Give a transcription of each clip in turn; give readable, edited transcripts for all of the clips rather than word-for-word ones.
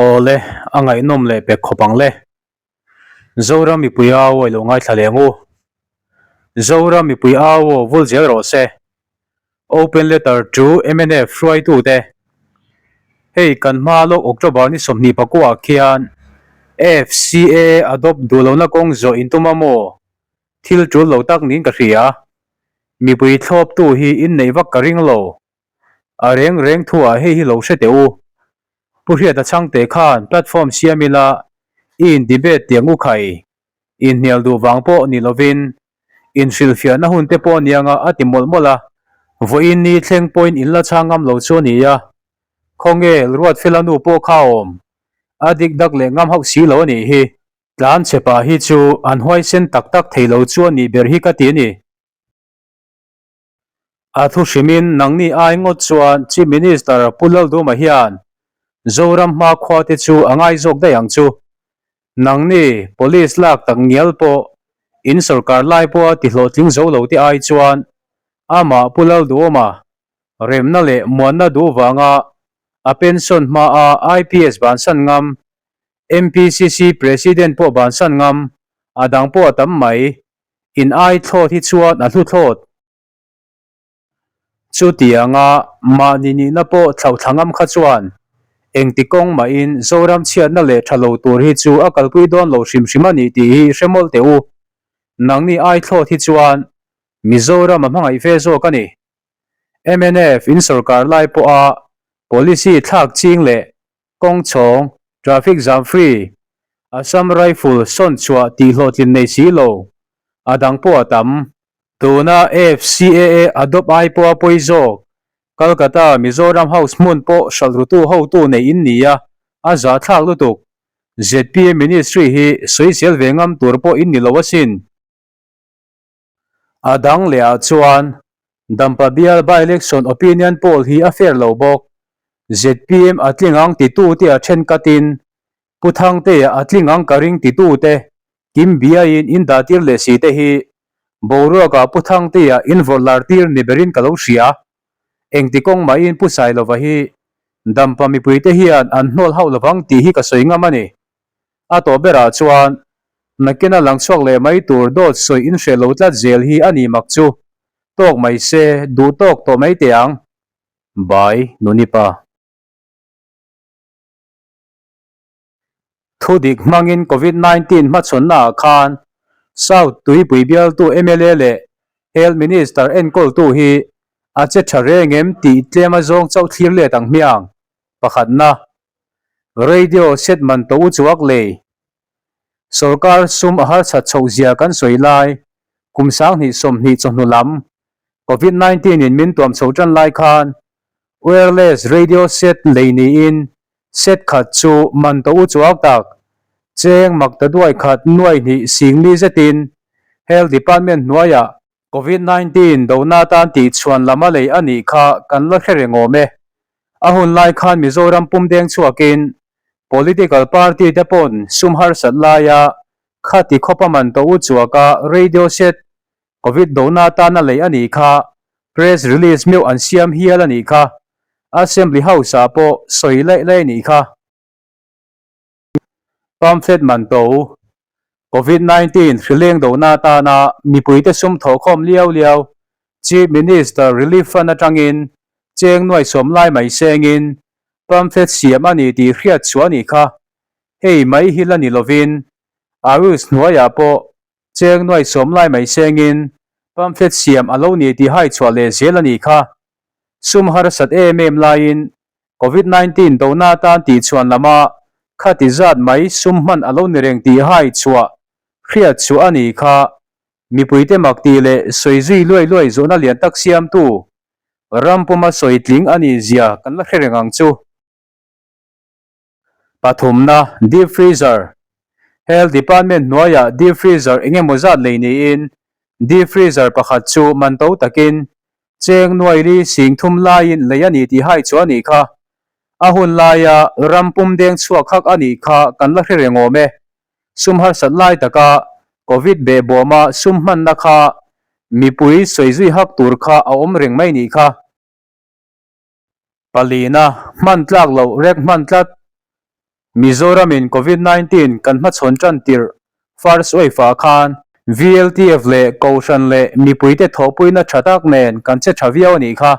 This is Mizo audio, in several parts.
Awle, a ngaihnawm leh pek khawp ang le. Zoram mipui au aw i lo ngaithla leh ang u. Zoram mipui au aw vul zel rawh se. Open letter to mnf hruaitute. Hei kan hma lawk October ni 24 ah khian FCAA adopt duh lohna kawng zawh in tum a maw? Thil tul lo tak niin ka hria. Mipui thlawptu hi inneih vak ka ring lo. A reng reng thuah hei hi lo hre teh u. Pu Hriata Chhangte khan platform siam ila i in debate tiang u khai. Inhnial duh vang pawh ni lovin inhrilhfiahna hun te pawh anianga a ti mawlh mawlh a. Vawiin ni thleng pawhin in la chhang ngam lo chu a nia. Khawnge Ruatfela nu pawh kha a awm. A dik dak leh ngam hauh si lo a nih hi. Tlan chhepa hi chu an huaisen tak tak thei lo chu a nih ber hi ka ti a ni. A thu hrimin nangni ai ngawt chuan Chief Minister Pu Lalduma hian Zoram hma khua te chu a ngai zawk daih ang chu. Nangni Police lak tak ngial pawh in sorkar lai pawha ti hlawhtling zo lo te ai chuan amah Pu Lalduhawma remna leh muanna duh vanga a pension hmaa IPS bansan ngam, MPCC President pawh bansan ngam, a dang pawh a tam mai. In ai thlawt hi chuan a hlu thlawt. Chutianga mahni nihna pawh thlauhthla ngam kha chuan engti kawng mahin Zoram chhiatna leh tha lo tur hi chu a kalpui dawn lo hrim hrim a ni tih hi hre mawlh teh u. Nangni ai thlawt hi chuan Mizoram a hmangaih ve zawk a ni. Mnf in sorkar lai pawha policy thlak ching leh Kawng chhawng, traffic jam free, Assam Rifle sawn chhuah tih hlawhtlin nei si lo, a dang pawh a tam. Tuna AFCAA adopt ai pawha pawi zawk, Calcutta Mizoram House hmun pawh hralh rutu hotu nei in ni a, a zahthlak lutuk. Zpm Ministry hi sawisel ve ngam tur pawh in ni lo asin. A dang leh ah chuan Dampa bial by-election opinion poll hi a fair lo bawk. Zpm a tling ang titute a thenkhatin Pu Thangtea a tling ang ka ring titute Kim Biaiin in dahtir leh si te hi boruakah Pu Thangtea in vawrh lar tir ni berin ka lo hria. Engti kawng mahin Pu Sailova hi Dampa mipuite hian an hnawl hauh lovang tih hi ka sawi ngam a ni. A tawh berah chuan nakina lang chhuak leh mai tur dawt sawi inhreh lo tlat zel hi a ni mak chu. Tawk mai se, duh tawk tawh mai teh ang. Bai, Nunipa. Thu dik hmangin Covid 19 hmachhawnna ah khan South Tuipui bialtu mla leh Health Minister enkawltu hi a che tha reng em tih tlem a zawng chauh thlir let ang hmiang. Pakhatna. Radio set man to u chuak lei. Sorkar sum a harsat chhoh zia kan sawi lai, kum 2020 chawhnu lam, Covid 19 in min tuam chho tan lai khan wireless radio set lei niin set khat chu man to u chuak tak cheng makta duai khat nuai hnih singli zetin Health Department hnuaiah Covid 19 dohna atan tih chhuan lam a lei a nih kha kan la hre reng awm e. A hun lai khan Mizoram pum deng chhuakin political party te pawn sum harsat laia khati khawpa man to u chuaka radio set Covid dohna atan a lei a nih kha press release meuh an siam hial a nih kha. Assembly House ah pawh sawi laih laih a nih kha. Pamphlet man to Covid 19 hrileng dohna atana mipuite sum thawhkhawm liau liau Chief Minister Relief Fund atangin cheng nuai sawm lai mai sengin pamphlet siam a ni tih hriat chhuah a nih kha. Hei mai hi la ni lovin Arus hnuaiah pawh cheng nuai sawm lai mai sengin pamphlet siam a lo ni tih hai chhuah leh zel a nih kha. Sum harsat em em laiin Covid 19 dohna atan tih chhuan lama khati zat mai sum hman a lo ni reng tih hai chhuah hriat chhuah a nih kha mipuite mak tih leh sawi zui luai luai zawhna lian tak siamtu ram puma sawi tling a nih zia kan la hre reng ang chu. Pathumna, Deep Freezer Health Department hnuaiah Deep Freezer eng emaw zat lei niin Deep Freezer pakhat chu man to takin Cheng nuaili sing thum laiin lei a ni tih hai chu a nih kha. A hun laia ram pum deng chhuak hak a nih kha kan la hre reng awm e. Sum harsat lai taka Covid behbawma sum hmanna kha mipui sawi zui hak tur kha a awm reng mai nih kha. Palina, hman tlak loh rek hman tlat. Mizoramin Covid 19 kan hmachhawn tan tirh first wave ah khan VLTF leh Kohhran leh mipuite thawhpuina tha tak nen kan che tha viau a nih kha.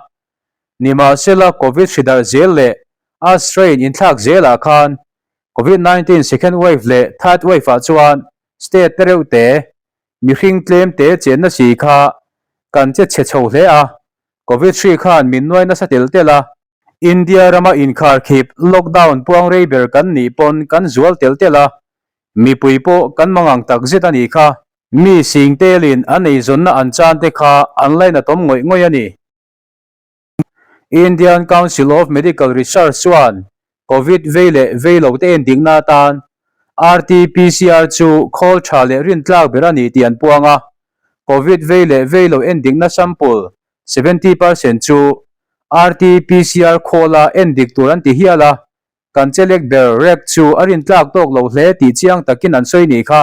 Nimahsela Covid hri darh zel leh a strain inthlak zelah khan Covid 19 second wave leh third wave ah chuan state te reuh te, mihring tlem te chenna si kha kan che chhe chho hle a, Covid hri khan min nuai nasa tel tel a. India rama inkharkhip, lockdown, puang rei ber kan nih pawn kan zual tel tel a, mipui pawh kan mangang tak zet a nih kha. Mi sing telin an eizawnna an chan te kha an lainatawm ngawih ngawih a ni. Indian Council of Medical Research chuan Covid vei leh vei lo te endikna atan RT-PCR chu khawl tha leh rintlak ber a ni tih an puang a, Covid vei leh vei lo endikna sample 70% chu RT-PCR khawla endik tur an ti hial a, kan chelek ber rek chu a rintlak tawk lo hle tih chiang takin an sawi nih kha.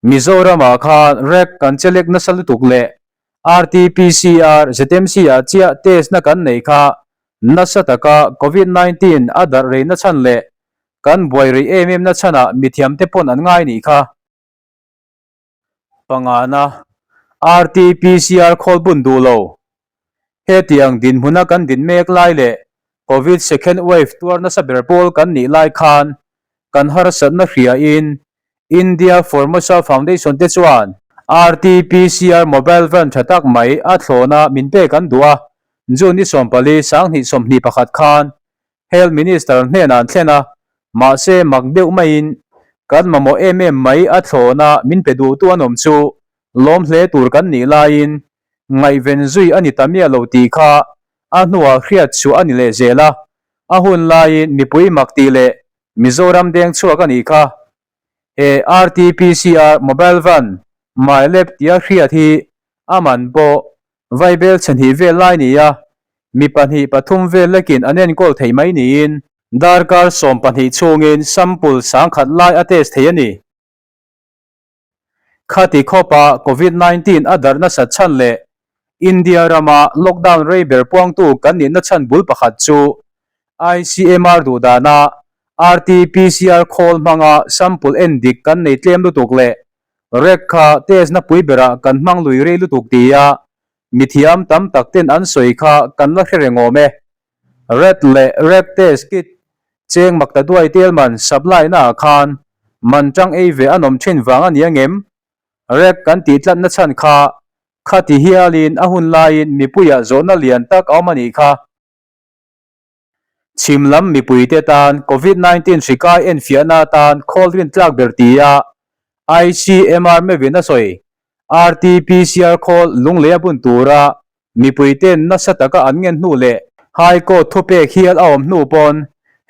Mizoramah khan rek kan chelek nasa lutuk leh RT-PCR ZMC ah chiah test na kan nei kha nasa taka Covid 19 a darh rei na chhan leh kan buai rei em em na chhanah mithiamte pawn an ngai nih kha. Pangana, RT-PCR khawl bun duh lo. Hetiang dinhmuna kan din mek lai leh Covid second wave tuar nasa ber pawl kan nih lai khan kan harsatna hriain India Formosa Foundation te chuan RT-PCR mobile van tha tak mai a thlawna min pek an duh a, June ni 14, 2021 khan Health Minister hnenah an thlen a, mahse mak deuh maiin kan mamawh em em mai a thlawna min pe duhtu an awm chu lawm hle tur kan nih laiin ngaihven zui a ni ta miah lo tih kha a hnuah hriat chhuah a ni leh zel a, a hun laiin mipui mak tih leh Mizoram deng chhuak a nih kha. He RT-PCR mobile van Mylab tia hriat hi a man pawh Vaibel chhehnih vel lai ni a, mi pahnih pathum vel lekin an enkawl thei mai niin darkar 12 chhungin sample sangkhat lai a test thei a ni. Khati khawpa Covid 19 a darh nasat chhan leh India rama lockdown rei ber puangtu kan nihna chhan bul pakhat chu ICMR duhdana RT-PCR khawl hmanga sample en dik kan nei tlem lutuk leh Rek kha test na pui berah kan hmang lui rei lutuk tia mithiam tam tak ten an sawi kha kan la hre reng awm e. Red leh Rek test kit cheng makta duai tel man supply na ah khan man tang ei ve an awm thin vang a ni angem? Rek kan tih tlat na chhan kha khati hialin a hun laiin mipuiah zawhna lian tak a awm a nih kha. Chhim lam mipuite tan Covid 19 hri kai enfiahna atan khawl rin tlak ber tia ICMR meuhin a sawi. RT-PCR khawl lunglei a bun tura mipuite'n nasa taka an ngen hnu leh High Court thupek hial a awm hnu pawn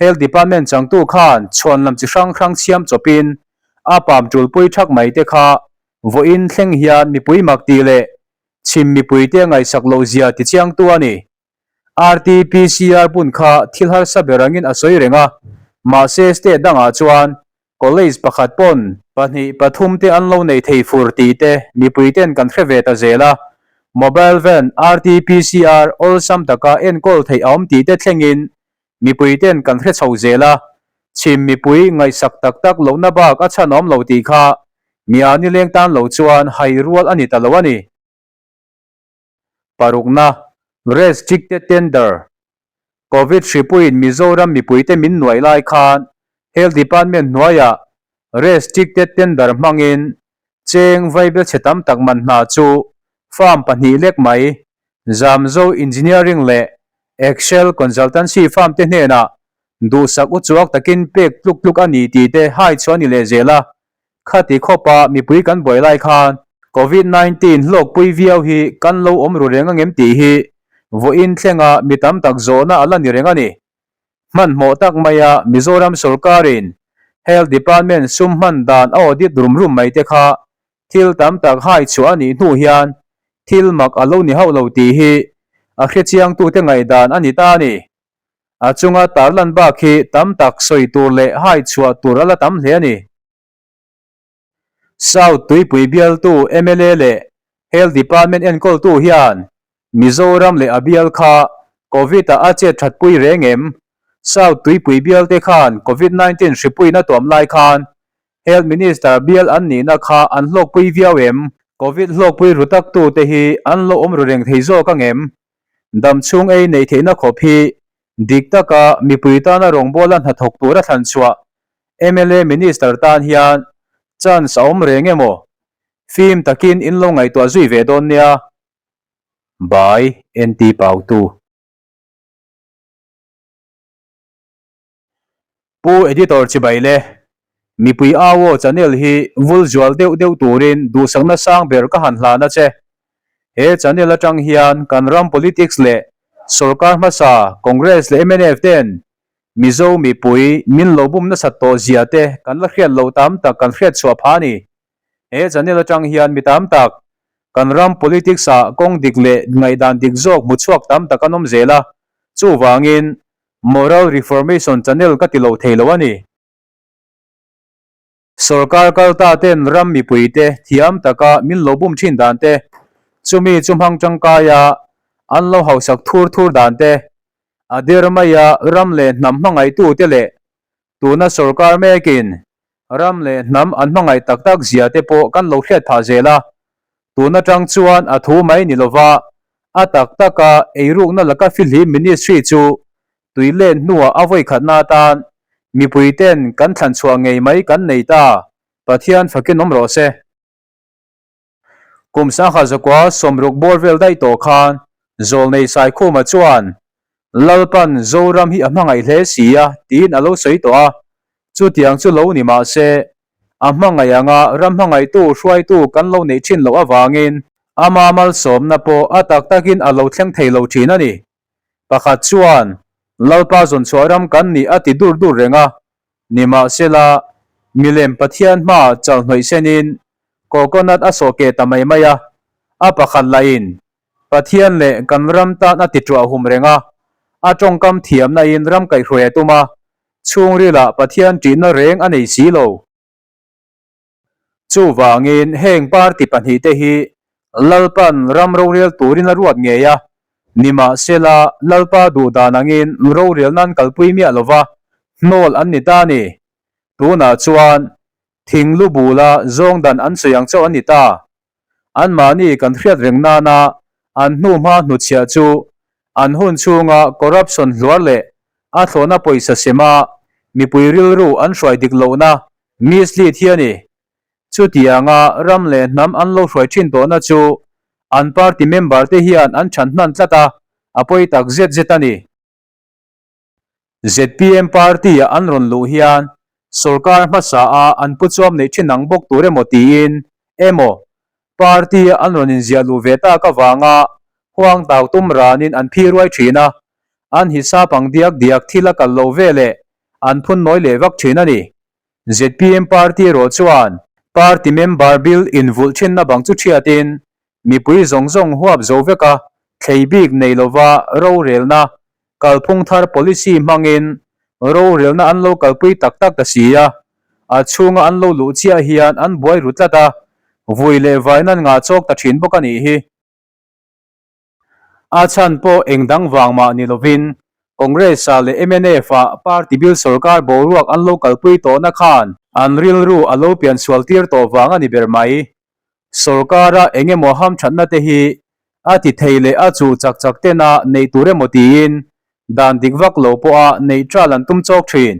Health Department changtu khan chhuan lam chi hrang hrang chhiam chawpin a pam tulpui thak mai te kha vawiin thleng hian mipui mak tih leh chhim mipuite ngaihsak loh zia tichiangtu a ni. RT-PCR bun kha thil harsa ber angin a sawi reng a, mahse state dangah chuan college pakhat pawn pahnih pathum te an lo nei thei fur tih te mipui ten kan hre ve ta zel a, mobile van RT-PCR awlsam taka enkawl theih a awm tih te thlengin mipui ten kan hre chho zel a, chhim mipui ngaihsak tak tak lohna bak a chhan awm lo tih kha mi a nileng tan lo chuan hai rual a ni ta lo a ni. Parukna, Restricted Tender, Covid hripuiin Mizoram mipuite min nuai lai khan Health Department hnuaiah Restricted Tender hmangin cheng vaibel chhe tam tak man hna chu firm pahnih lek mai, Zamzo Engineering leh Excel Consultancy firm te hnenah duhsak uchuak takin pek tluk tluk a ni tih te hai chhuah a ni leh zel a. Khati khawpa mipui kan buai lai khan Covid 19 hlawkpui viau hi kan lo awm ru reng angem tih hi vawiin thlenga mi tam tak zawhna a la ni reng a ni. Hmanhmawh tak maia Mizoram sawrkarin Health Department sum hman dan a audit rum rum mai te kha thil tam tak hai chhuah a nih hnu hian thil mak a lo ni hauh lo tih hi a hrechiangtute ngaihdan a ni ta a ni. A chunga tarlan bak hi tam tak sawi tur leh hai chhuah tur a la tam hle a ni. South Tuipui bialtu mla leh Health Department enkawltu hian Mizoram leh a bial kha Covid-ah a chet thatpui reng em? South Tuipui bialte khan Covid 19 hripuiin a tuam lai khan Health Minister bial an nihna kha an hlawkpui viau em? Covid hlawkpui ru taktute hi an lo awm ru reng thei zawk ang em? Dam chhung ei neih theihna khawp hi dik taka mipui tana rawngbawla hnathawk tura thlan chhuah mla Minister tan hian chance a awm reng emaw? Fim takin in lo ngaihtuah zui ve dawn nia. By NT Pautu. Pu Editor Chibai le, Mipui Au Aw channel hi vul zual deuh deuh turin duhsakna sang ber ka han hlan a che. He channel atang hian kan ram politics leh sorkar hmasa Congress leh mnf ten Mizo mipui min lo bum nasat tawh zia te kan la hriat lo tam tak kan hriat chhuah phah a ni. He channel atang hian mi tam tak kan ram politics ah kawng dik leh ngaihdan dik zawk hmu chhuak tam tak an awm zel a, chuvangin Moral Reformation channel ka ti lo thei lo a ni. Sorkar kalta ten ram mipui te thiam taka min lo bum thin dan te, chumi chu hmang tangkaia an lo hausak thur thur dan te, a der maia ram leh hnam hmangaihtu te leh tuna sorkar mekin ram leh hnam an hmangaih tak tak zia te pawh kan lo hriat phah zel a. Tun atang chuan a thu mai ni lova a tak taka eirukna laka fihlim ministry chu tui len hnuah a vawikhatna atan mipui ten kan thlan chhuah ngei mai kan nei ta, Pathian fakin awm rawh se. Kum sangha zakua sawmruk bawr vel daih tawh khan Zawlnei Saikhuma chuan Lalpan Zoram hi a hmangaih hle si a tiin a lo sawi tawh a, chutiang chu lo ni mah se a hmangaih anga ram hmangaihtu hruaitu kan lo neih thin loh avangin ama malsawmna pawh a tak takin a lo thleng thei lo thin a ni. Pakhat chuan Lalpa zawnchhuah ram kan nih a ti dur dur reng a, nimahsela milem Pathian hmaah chalhnawih senin coconut a sawh keh ta mai mai a, a pakhat lahin Pathian leh kan ram tan a ti tuah hum reng a, a tawngkam thiamna in ram kaihhruai a tum a, chhungrilah Pathian ṭihna reng a nei si lo. Chuvangin heng party pahnihte hi Lalpan ram rorel turin a ruat ngei a, nimahsela Lalpa duh dan angin rorel nan kalpui miah lova hnawl an ni ta a ni. Tunah chuan thing lu bula zawng dan an sawi ang chauh an ni ta. Anmahni kan hriat reng nana an hnuhma hnuchhiah chu an hun chhunga corruption hluar leh a thlawhna pawisa sema mipui rilru an hruai dik lohna mislead hi a ni. Chutianga ram leh hnam an lo hruai thin tawhna chu an party member te hian an chhan hnan tlat a, a pawi tak zet zet a ni. Zpm party-a an rawn luh hian sorkar hmasa a an pu chuam neih thin ang bawk tur emaw tiin emaw party-a an rawn inziah luh ve tak avanga huang tau tum ranin an phi ruai thin a, an hisap ang diak diak thil a kal lo ve leh an phun nawi leh vak thin a ni. Zpm party erawh chuan party member bill invulh thinna bang chu thiatin mipui zawng zawng huap zo veka thlei bik nei lova rorelna kalphung thar policy hmangin rorelna an lo kalpui tak tak ta si a, a chhunga an lo luh chiah hian an buai ru tlat a, vui leh vain an ngah chawk ta thin bawk a nih hi. A chhan pawh eng dang vang mah ni lovin Congress-ah leh MNF-ah party bil sorkar boruak an lo kalpui tawhna khan an rilru a lo piansual tir tawh vang a ni ber mai. Sorkara eng emaw hamthatna te hi a ti thei leh a chuh chak chak tena neih tur emaw tiin dan dik vak lo pawha neih ṭal an tum chawk ṭhin.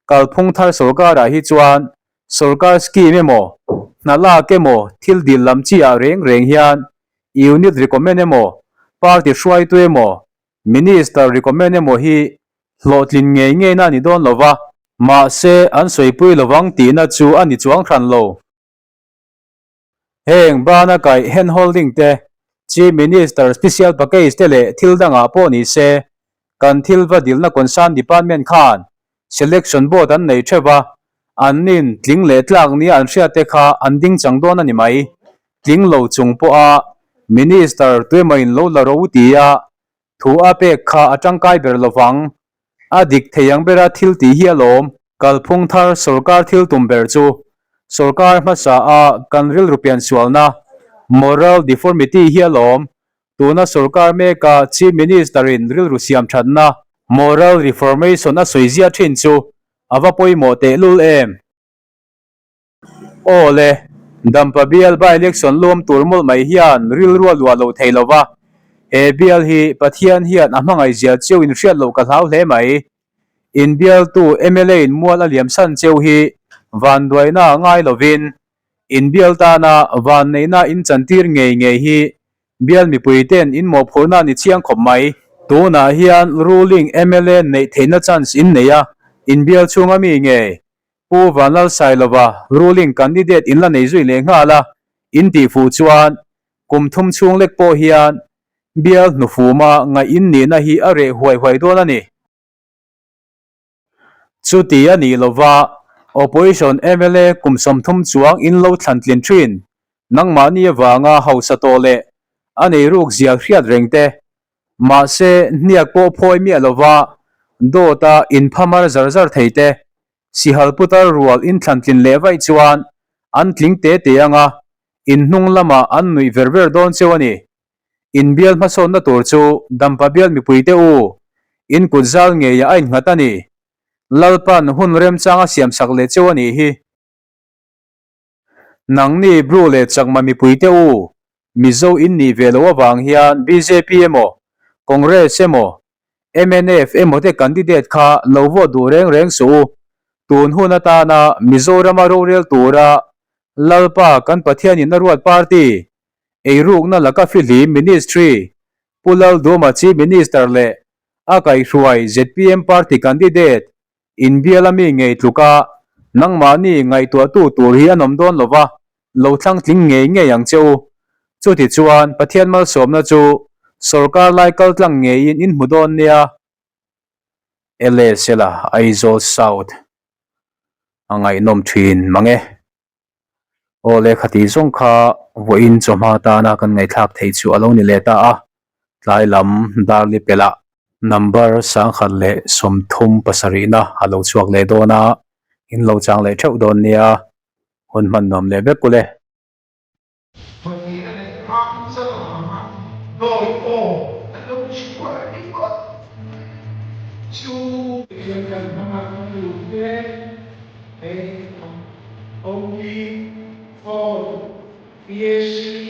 Kalphung thar sorkarah hi chuan sorkar scheme emaw, hna lak emaw thil dil lam chi ah reng reng hian unit recommend emaw, party hruaitu emaw, minister recommend emaw hi hlawhtlin ngei ngeina a ni dawn lo va. Mahse, an sawipui lovang tihna chu a ni chuang hran lo. Heng bana kaih hand holding te, Chief Minister Special Package te leh thil dangah pawh ni se, kan thil va dilna concern department khan selection board an nei theuh a, an nin tling leh tlak nia an hriat te kha an ding chang dawn a ni mai. Tling lo chung pawha Minister tuemaw in lo la ro tia Thu a pek kha a tangkai ber lovang. A dik thei ang bera thil tih hi alawm. Kalphung thar sorkar thil tum ber chu sorkar hmasa a kan rilru piansualna, moral deformity, hi alawm. Tuna sorkar meka Chief Minister in rilru siam thatna, Moral Reformation a sawi ziah thin chu a va pawimawh tehlul em? Aw le, Dampa bial by-election luam tur mawlh mai hian rilru a luah lo thei lo va, he bial hi Pathian hian a hmangaih zia cheu in hriat loh ka hlau hle mai. In bialtu mla in mual a liam san cheu hi vanduaina ngai lovin, in bial tana vanneihna in chantir ngei ngei hi bial mipui ten in mawhphurhna ni chiang khawp mai. Tunah hian ruling mla neih theihna chance in nei a, in bial chhunga mi ngei Pu Vanlalsailova ruling candidate in la nei zui leh nghal a, in tih fuh chuan kum thum chhung lek pawh hian bial hnufuma ngaih in nihna hi a reh huai huai dawn a ni. Chuti a nih lova Opposition mla kum 30 chuang in lo thlan tlin thin, nangmahni avanga hausa tawh leh a nei ruk zial hriat reng te, mahse hniak pawh phawi miah lova dawta inphamar zar zar thei te, Sihal putar rual inthlantlin leh vaih chuan an tling te te anga in hnung lamah an nuih ver ver dawn cheu a ni. In bial hmasawnna tur chu Dampa bial mipuite u, in kut zal ngeiah a innghat a ni. Lalpan hun remchang a siamsak leh cheu a nih hi. Nangni Bru leh Chakma mipuite u, Mizo in nih ve loh avang hian bjp emaw, Congress emaw, mnf emaw te candidate kha lo vote duh reng reng suh u. Tun hun atana Mizorama rorel tura Lalpa kan Pathianin a ruat party, eirukna laka fihlim ministry, Pu Lalduhoma Chief Minister leh a kaihhruai zpm party candidate Inbial a mi ngei tluk a, nangmahni ngaihtuahtu tur hi an awm dawn lo va, lo thlang tling ngei ngei ang che u. Chuti chuan Pathian malsawmna chu sawrkar lai kal tlang ngeiin in hmu dawn nia. LSL a Aizawl South a ngaihnawm thin mang e. Aw le khati zawng kha vawiin chawhma tana kan ngaihthlak theih chu a lo ni leh ta a, tlai lam darli pelh ah number 137 na a lo chhuak leh dawn a, in lo chang leh theuh dawn nia, hun hman nuam leh vek kule. Pahnih a neih hma chal avanga dawi aw an lo chhuah ringawt chu. Tihian kan hmang a, kan lut te hei OP, phone, PAC.